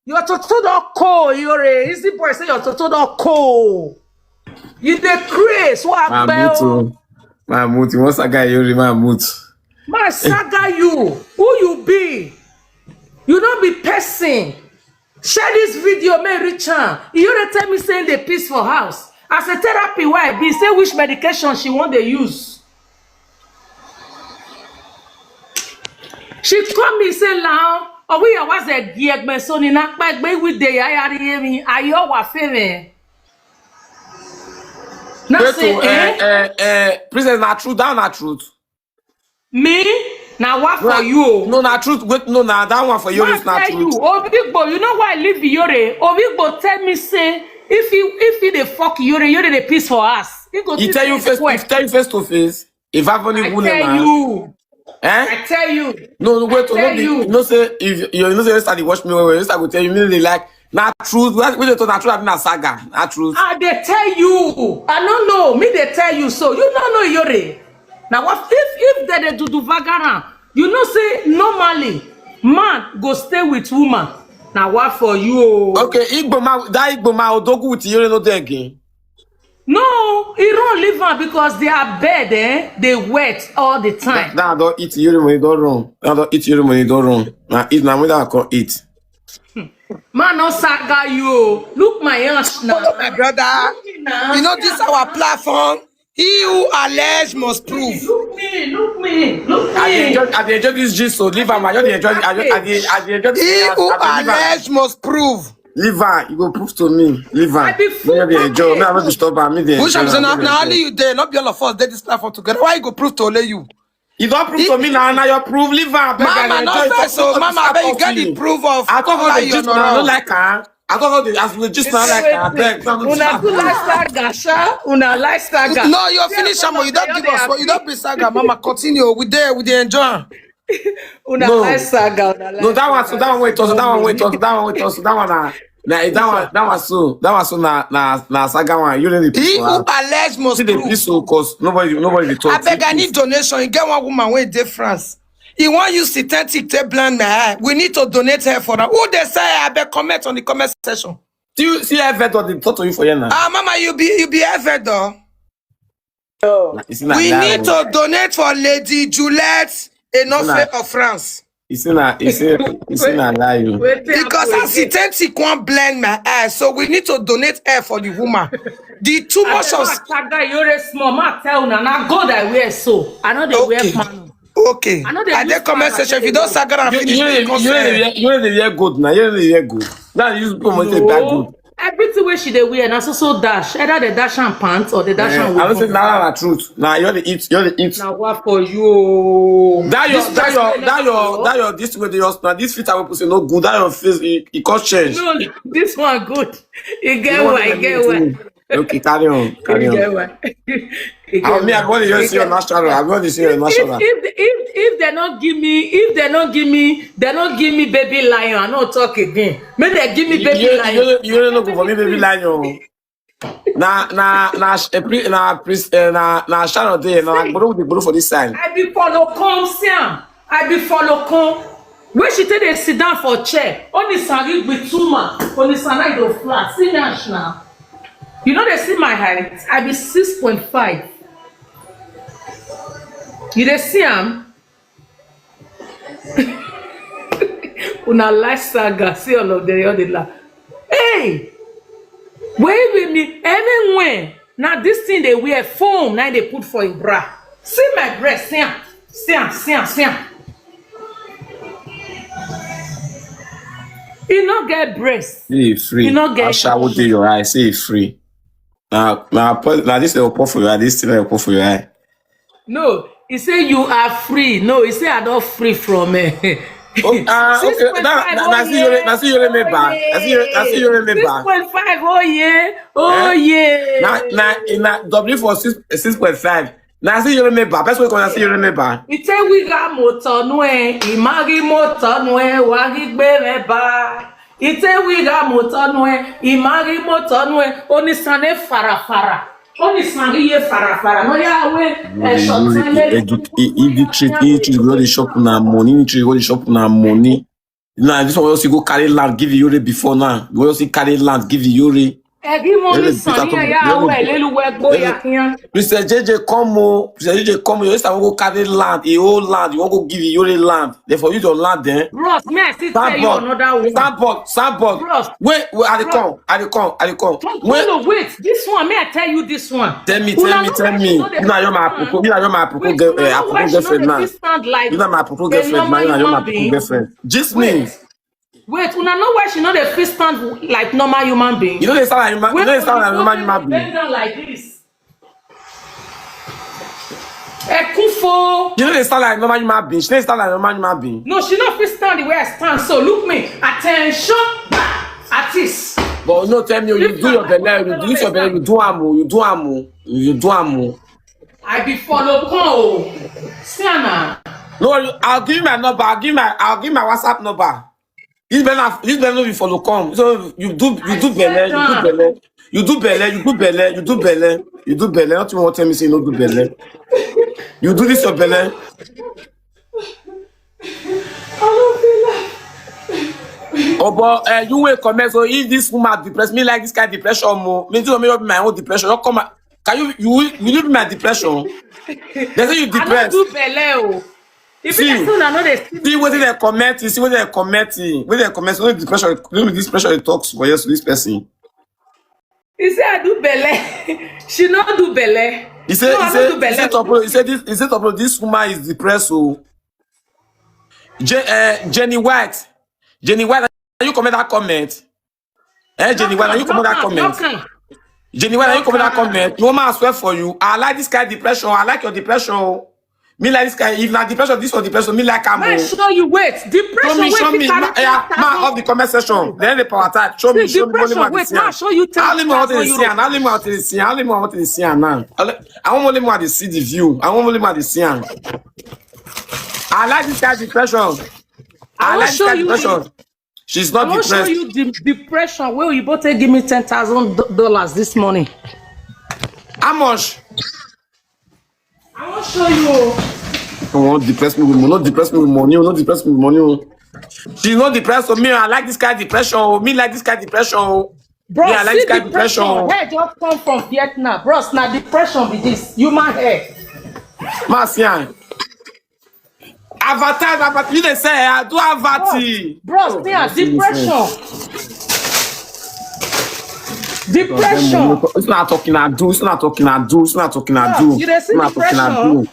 Your toto don cold, Iyore. Easy boy say your toto don cold. You dey craze. What happen? My mood, my mood. You want saga Iyore? My mood. My saga you. Who you be? You no be person. Share this video, may reach am. You dey tell me say dey piss for house. As a therapy, why be say which medication she wan dey use? She call me say lao, owi ya wa ze gi egbe so ni na pa egbe wi de ya ya ri mi ayo wa fe me. Na say eh eh eh princess na truth, that na truth. Me? Na what for you? No, na truth. Wait, no, na that one for you is not truth. Obigbo, you know why I leave Iyore? Obigbo tell me say if he if he dey fuck Iyore, Iyore dey piss for us. He go tell you face to face. If I've only I tell you. Eh? I tell you. No, no, wait, no, be, you. No say if you you know say yesterday watch me well, well, yesterday I go tell you immediately like na truth. We dey talk na truth, na saga, na truth. I dey tell you. I no know. Me dey tell you so. You no know Iyore. Na what if if they dey do do vagara? You know say normally man go stay with woman. Na what for you? Oh. Okay, Igbo ma that Igbo ma Odogwu with Iyore no dey again. No, he run leave am because their bed, eh, they wet all the time. Now I don't eat your money, don't run. I don't eat your money, don't run. Now eat now, when I can eat. Man, no saga you. Look my hands now. My brother, Now. You know this our platform. He who allege must prove. Look me, look me, look I dey me. enjoy, I dey enjoy this gist, so leave am. I just dey enjoy, I just, I dey, I dey enjoy this. He Gist. who I dey leave am. allege must prove. Leave am, you go prove to me. Leave am. I be full Me no dey enjoy. Me, I no package. Disturb am. Me dey Which enjoy. I'm saying Me now, dey now enjoy. Only you there, not be all of us there this platform together. Why you go prove to only you? You don't prove to me now. Now your proof. Leave am. Abeg, I Mama, dey not enjoy. first, so Talk Mama, about I bet you get me. The proof of I talk about why the you gist not now. I don't around. Like her. I talk about the as the gist now. Like her. Abeg, no, no, Una no. Too like saga, sha. Una like saga. No, you finish, Shamo. You don't give us. You don't be saga, Mama. Continue. We there. We dey enjoy. Una No. like saga. Una like No, that one. So saga. That one wait. Also, that one wait. Also, that one wait. Also, that one. Nah, nah, that one. That one so. That one so. Na na na saga one. You really He piss who her. allege must See the prove. Piss, cause nobody, nobody dey talk. I beg, I need donation. You get one woman wey dey France. He wan use synthetic take blind my eye. We need to donate her for that. Who dey say? I beg, comment on the comment section. Do you see Evedor dey talk to you for here now? Ah, Mama, you be you be Evedor. You see na We lie need o. To donate for Lady Juliet Enofe Nah. Of France. You see na, you see, you see na lie o. Wait, wait, Because wait, as he tend to come blind my eye, so we need to donate her for the woman. The too much of Saga, you dey small. Ma tell una na gold I wear so. I no dey wear Okay. Panu. Okay. I know they I use dey comment Panu, section. If you they don't use saga and You, finish, you, you you, come you, say, you, you dey wear good now. You dey wear good. Now you use people money to buy good. Everything wey she dey wear na so so dash. Either they dash am pants or they dash Eh, am I don't say with na na truth. Now you dey eat, you dey eat. Na wa for you. That your, This that dress your, wey that na your, for that your, this way they just now. This fit I will say no good. That your face, it, it cause change. No, this one good. E You get want why, e to get do why. it. Okay, carry on, E carry on. get why. E I get mean, I why. want to E see your get natural. I want to see your If, if, natural. if, if, if they not give me, if they not give me, they not give me baby lion, I no talk again. Make they give me You, baby you, lion. you, you don't go for me, baby lion. Na na na sh- eh, pri- na pris eh, na na Sharon dey na agboro with the gboro for this side. I be follow come, see am. I be follow come. When she take dey sit down for chair, only Sari with two man, only Sari go flat. See me ash now. You know they see my height. I be six point five. You dey see am? Una like saga, see all of them, all dey laugh. Hey, wait with me. Anyway, now this thing they wear foam, now they put for him bra. See my breast, see am, see am, see am, see am. You no get breast. See it free. You no get Ashawo dey your eye. See it free. Now now put now this will put for your eye. This thing will put for your eye. No, he say you are free. No, he say I don't free from it. Oh, ah, okay. Now now now see your now see your member. I see your I see your Six member. Point five. Oh yeah. Oh Eh? yeah. Now now in that W for six six point five. Now see your member. Best way come now see your member. Ite wiga moto nue, imagi moto nue, wagi gbere ba. Ite wiga moto nue, imagi moto nue, onisane fara fara. Onisane ye fara fara. No ya we. Edu- e- e- the trade, e- trade go dey shop na money, e- trade go dey shop na money. Now this one wey you go carry land give Yore before now. You wey you carry land give Yore. Egi mo Yore ni sani Peter ya come- we lelu we gbo ya kiyan. Mister J J come o, Mister J J come o. You start go carry land, a whole land. You wan go give Yore land. Therefore use your land then. Bros, may I still tell you Sandboard, another one? Sandboard, Sandboard. Bros, Wait, wait, I dey Bros. Come, I dey come, I dey come. Don't Wait, no, wait. This one, may I tell you this one? Tell me, Una tell me, know tell why she me. no dey You know you're my stand? apropos, you know you're my Wait, apropos girl, una eh, know why apropos she no girlfriend dey now. fit stand like You know my a apropos girlfriend now. normal You know my human apropos being? girlfriend. Just me. Wait, wait. Una know why she no dey fit stand like normal human being? You know they sound like human. You When know they sound like Oyibo normal dey human bend being. down like this. Ekufo. You know they sound like normal human being. She dey sound like normal human being. No, she no fit stand the way I stand. So look me, attention, artist. But no, tell me, you do your belle, you do your belle, you do am o, you do am o, you do am o. I be follow come o. See am na. No, you- I'll give you my number. I'll give my, I'll give my WhatsApp number. This belle, this belle no be follow come. So you do, you do belle, you do belle, you do belle, you do belle, you do belle, you do belle. Not you want tell me say you no do belle. You do this your belle. I no fit lie. But uh, you will comment. So if this woman depressed me like this kind of depression, more me too. Me be my own depression. Don't come. Can you you will you be my depression? They say you depressed. I don't do belle. Oh. If see, person I know they see what they comment. See what they comment. What they comment. So this depression. This depression talks for yes this person. He say I do belle. She no do belle. He said, no, he said, he said, Topolo, he said this, he said, Topolo, this woman is depressed. So, Je, uh, Jenny White, Jenny White, are you comment that comment? Eh, Jenny White, are you comment that comment? Jenny White, are you comment that comment? You want me to swear for you? I like this kind of depression. I like your depression. Me like this kind. If na depression, this one depression. Me like am. Show you wait. Depression. Show me, show me. Yeah, man of the comment section. Then the power type. Show me, show me. Depression. Wait, now show you. Only me want to see and only me want to see and only me want to see and now. I want only me want to see the view. I want only me want to see and. I like this kind of depression. I like this kind of depression. She's not depressed. I wan show you the depression wey oyibo take give me ten thousand dollars this morning. How much? I wan show you. Don't want depress me with money. Not depress me with money. Not depress me with money. She's not depressed. So me, I like this kind of depression. Me like this kind of depression. Bro, yeah, I like this kind of depression. Hair just come from Vietnam. Bros, na depression be this. Human hair. Marcian. Advertise, advertise. You dey say I do advertise. Bros, me a depression. Depression. It's not talking I do. It's not talking I do. It's not talking I do. You dey see depression.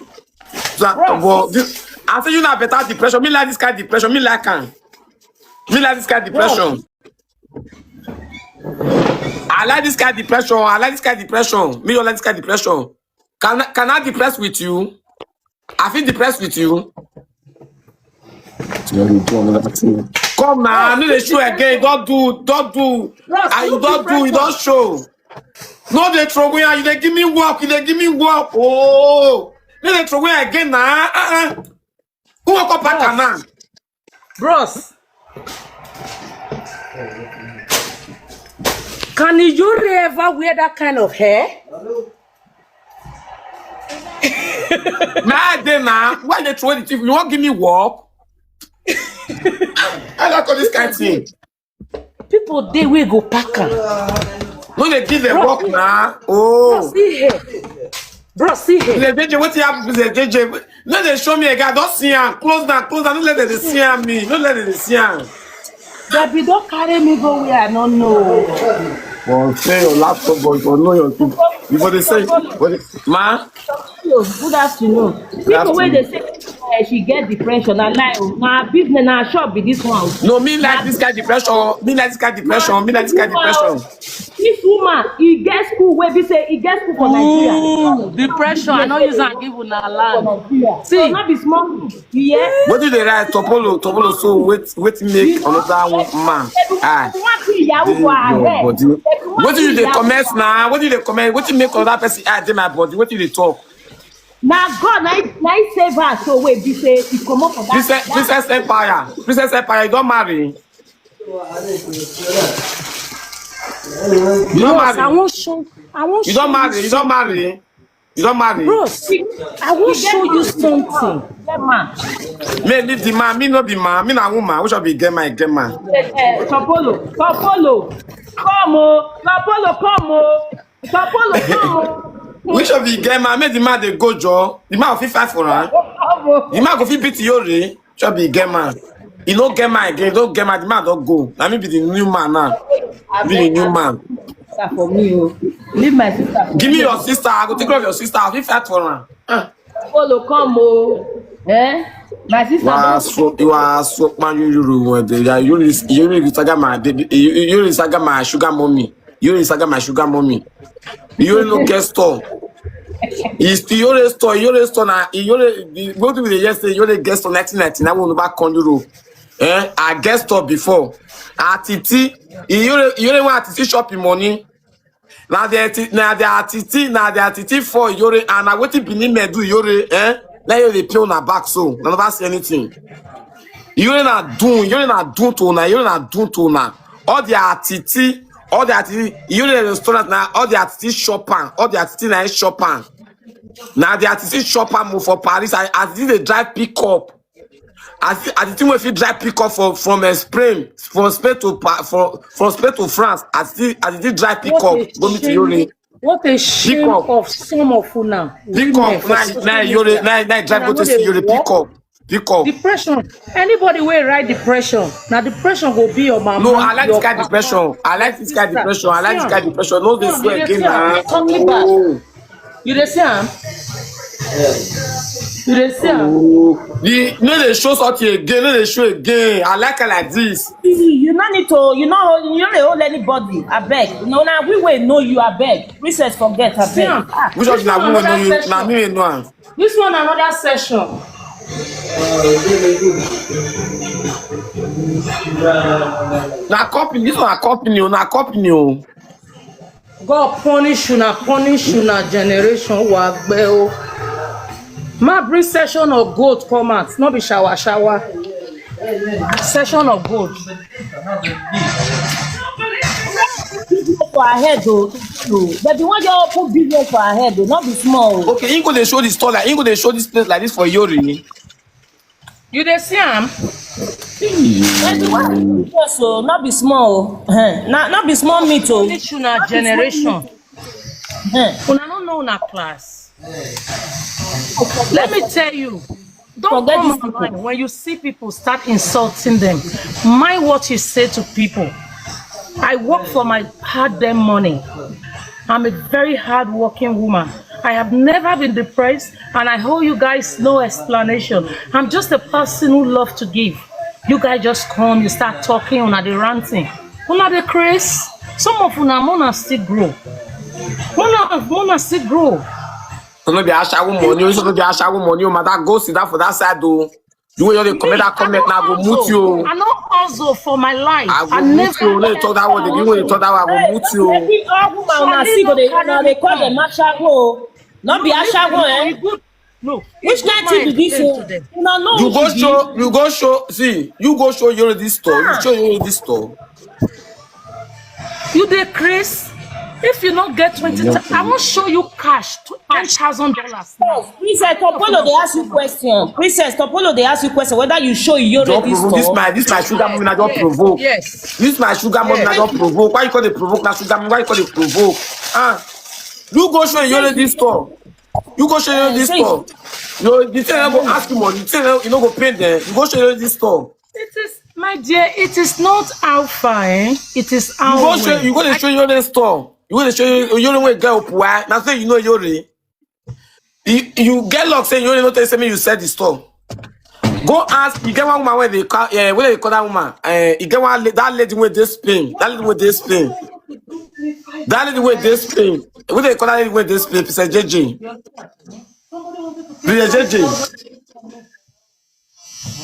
I say you na better depression. Me like this kind of depression. Me like am. Me like this kind of depression. I like this kind of depression. I like this kind of depression. Me, you like this kind of depression. Can can I depress with you? I feel depressed with you. Come now, no dey show again. Don't do, don't do. Ah, you don't do, you don't show. No dey throw away. You dey give me work. You dey give me work. Oh, no dey throw away again now. Uh-uh. Who walk up back now? Bros, can Iyore ever wear that kind of hair? Nah, dey now. Why they throw the thief? You won't give me work? I like all this kind of thing. People dey wey go pack am. No dey give them work now. Oh. Bros, see here. Bros, see here. Mister J J, wetin happen, Mister J J? No dey show me again. I don see am. Close down, close down. No let them dey see am me. No let them dey see am. Dem be don carry me go where I no know. But say your laptop, but you know your thing. You for dey say, but ma. Good afternoon. People wey dey say, eh, she get depression, na lie o. Na business, na shop be this one. No, me like this kind of depression. Me like this kind of depression. Me like this kind of depression. This woman, e get school wey be say e get school for Nigeria. Ooh, depression. I no use am give una land. See, so no be small thing. Yeah. What do they write? Topolo, Topolo. So wait, wait, make another one man. Ah, your body. What do you dey comment now? What do you dey comment? What do you make another person? Ah, dey my body. What do you dey talk? Na God na him na him save her so wey be say e comot for that. Princess Empire, Princess Empire, you don marry? You don marry? I wan show I wan show you. You don marry? You don marry? You don marry? Bro, see, I wan show you something. Me leave the man, me no be man, me na woman. Which one be get man, get man? Topolo, Topolo, come o, Topolo, come o. Which of you get man? Make the man dey go, Joe. The man fit fight for her. The man go fit beat Iyore. Which of you get man? You no get man again. Don't get man. The man don't go. Now me be the new man now. Be the new man. Sister for me o. Leave my sister. Give me your sister. I go take care of your sister. I fit fight for her. Ah. Topolo, come o. Eh? My sister. You are so man. You you you you you saga my baby. You you saga my sugar mommy. You is saga my sugar mommy. You no get store. Is Iyore store. Iyore store na Iyore. What do we yesterday? Iyore get store nineteen ninety-nine. When we back on Europe, eh? I get store before. Atiti Iyore Iyore want Atiti shopping money. Now the Atiti now the Atiti now the Atiti for Iyore and I waiting Benin me do Iyore, eh? Now you dey pay on her back so. I never see anything. Iyore na dun, Iyore na dun to na, Iyore na dun to na. All the Atiti, all the Atiti, Iyore restaurant na, all the Atiti shop am, all the Atiti na shop am. Na the Atiti shop am for Paris. I Atiti dey drive pick up. I see, I think we fit drive pick up from, from, uh, Spain, from Spain to Pa-, from, from Spain to France. I see, I did drive pick up, go meet Yori. What a shame of some of una. Pick up, now, now, Yori, now, now, drive go to see Yori, pick up. Pick up. Depression. Anybody wey write depression, now depression go be your mama. No, I like this kind of depression. I like this kind of depression. I like this kind of depression. No, this way again, man. Talking about. You dey see am? You dey see am? Oh, the, no, they show something again. No, they show again. I like her like this. You no need to. You know, you no dey hold anybody. I beg. No, now we will know you. I beg. Princess, forget. I beg. Which one na we know you? Na me know am. This one another session. Na company, this one na company o, na company o. God punish una, punish una generation, wa gbe o. Ma bring session of gold come out, no be shower shower. Session of gold. For her head o, but the one you open business for her head o, not be small. Okay, he go dey show the store like, he go dey show this place like this for Yori. You dey see am? But the one you do so, not be small. Eh, na, not be small meat o. Punish una generation. Eh. Una no know una class. Let me tell you, don't come online when you see people start insulting them. Mind what you say to people. I work for my hard-earned money. I'm a very hard-working woman. I have never been depressed, and I owe you guys no explanation. I'm just a person who love to give. You guys just come, you start talking, una dey ranting. Una dey craze. Some of una, una still grow. Una, una still grow. So no be ashawo money, so no be ashawo money, oh, madam, go sit down for that side, though. You wey you dey comment that comment now, go mute you. I no hustle for my life. I go mute you. No talk that word. You wey you talk that word, I go mute you. Every all woman una see go dey, una dey call them ashawo. No be ashawo, eh? No. Which kind thing be this? You go show, you go show, see, you go show Yori this store. You show Yori this store. You dey craze? If you no get twenty, I wan show you cash, ten thousand dollars. Princess Topolo dey ask you question. Princess Topolo dey ask you question whether you show Yori this store. This my, this my sugar mommy na don provoke. Yes. This my sugar mommy na don provoke. Why you call dey provoke? Na sugar mommy, why you call dey provoke? Ah, you go show Yori this store. You go show Yori this store. You, the thing I go ask you money. The thing you no go pay them. You go show Yori this store. It is, my dear, it is not how far, eh? It is how well. You go show, you go dey show Yori store. You go dey show Yori, Yori wey get up. Why? Na say you know Yori. You, you get luck say Yori no tell you say make you sell the store. Go ask, you get one woman wey dey call, eh, wey dey call that woman. Eh, you get one la-, that lady wey dey Spain. That lady wey dey Spain. That lady wey dey Spain. Wey dey call that lady wey dey Spain, Princess J J. Princess J J.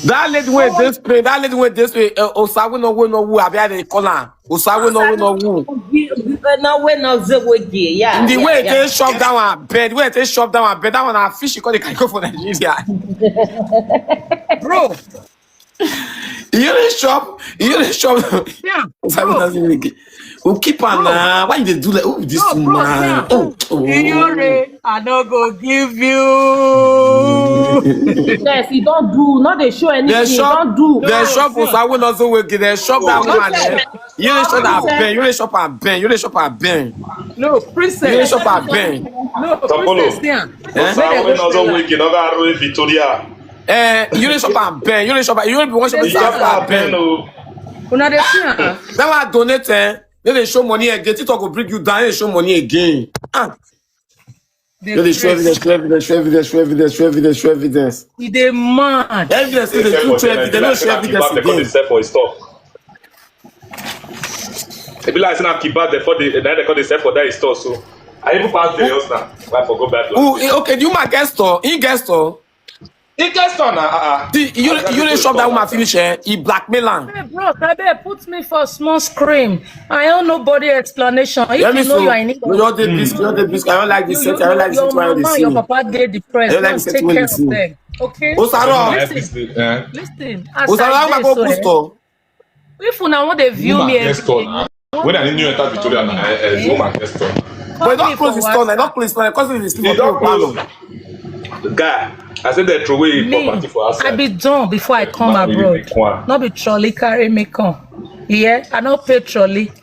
That lady wey dey Spain, that lady wey dey Spain, uh, Osawe no we no wu, abi I dey call am. Osawe no we no wu. No we no ze we dey, yeah. The way they shop that one, bed, where they shop that one, bed, that one, I fish, you call the go for Nigeria. Bro. You dey shop, you dey shop. Yeah. Osawe no ze we dey. Who keep on now? Why you dey do like, who this man? Oh, oh. Iyore, I no go give you. Yes, he don't do. No, they show anything. They shop, they shop Osawe no ze we dey. They shop that woman. Eh? You dey shop that Ben. You dey shop at Ben. You dey shop at Ben. No, Princess. You dey shop at Ben. No, Princess, yeah. Osawe no ze we dey. No, Victoria. Eh, you dey shop at Ben. You dey shop at, you dey be one shop at Ben. Una dey see am? That one donate, eh? They dey show money again. TikTok go bring you down. They show money again. Ah. They dey show evidence, show evidence, show evidence, show evidence, show evidence, show evidence. E dey mad. Evidence, they dey show evidence again. They dey sell for store. E be like say na kebab dem for the, na dem come dey sell for that store. So I even pass the house now. I forgot that one. Oh, eh, okay, the woman get store. He get store. He get store na, uh, uh. The, you, you dey shop that woman finish, eh? He blackmail am. Hey, bro, abeg, put me for small screen. I owe nobody explanation. If you know you are in need of, you just dey brisk, you just dey brisk. I don't like this setting. I don't like this setting wey you dey see. Your mama, your papa dey depressed. I don't like this setting wey you dey see. Okay? Osaro. Listen, listen. Osaro, how I go put store? If una wan dey view me every day, when I new enter Victoria na, eh, eh, woman get store. But you don close the store now. You don close the store now. Because it's still open. Guy, I said they throw away Me, property for I outside. be done before I come Not really abroad. the one. Not be trolley carry me come. Yeah, I not pay trolley.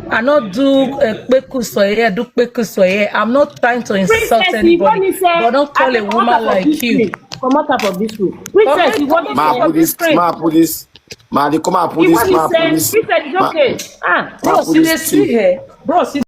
I not do uh, pekus for here, do pekus for here. I'm not trying to insult Princess, you anybody, want me say, but don't call I a come woman out of like this you. Place. Come out of this room. Princess, you want me Ma say, put this, ma put this, ma they come out put you this, want me ma put say, this. Princess, it's Ma, okay. Ah, ma Bros, put you dey this see thing. here. Bros, you